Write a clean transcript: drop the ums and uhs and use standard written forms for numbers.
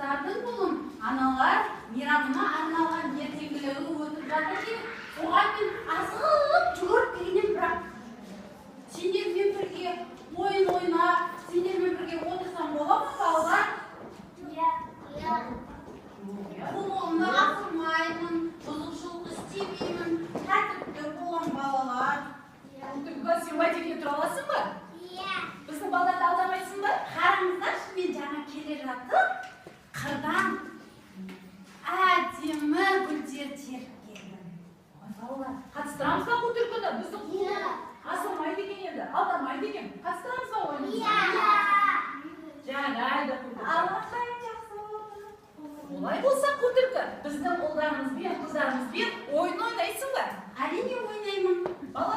Қыздардың ұлын аналар мейрамына арналған ертеңгілігі өтіп жатыр деп, оған мен асығып жүгіріп келген едім, бірақ сендермен бірге ойын ойнап, сендермен бірге отырсам бола ма, балалар? Иә. Иә. Құлығымды асырмаймын, бұзушылық істемеймін, тәртіпті боламын, балалар. Қу түлкі, сен уәдеңде тұра аласың ба? Иә. Біздің балдарды алдамайсың ба? Қараңыздаршы, мен жаңа келе жатып, қырдан әдемі гүлдер теріп келдім. Ой, балалар, қатыстырамыз ба қу түлкіні? Біздің қу асырмайды екен енді, алдамайды екен. Қатыстырамыз ба ойынымызға? Иә. Жарайды, қу түлкі. Аллахай, жақсы болды. Олай болса, қу түлкі, біздің ұлдарымызбен, қыздарымызбен ойын ойнайсың ба? Әрине, ойнаймын. Балалар.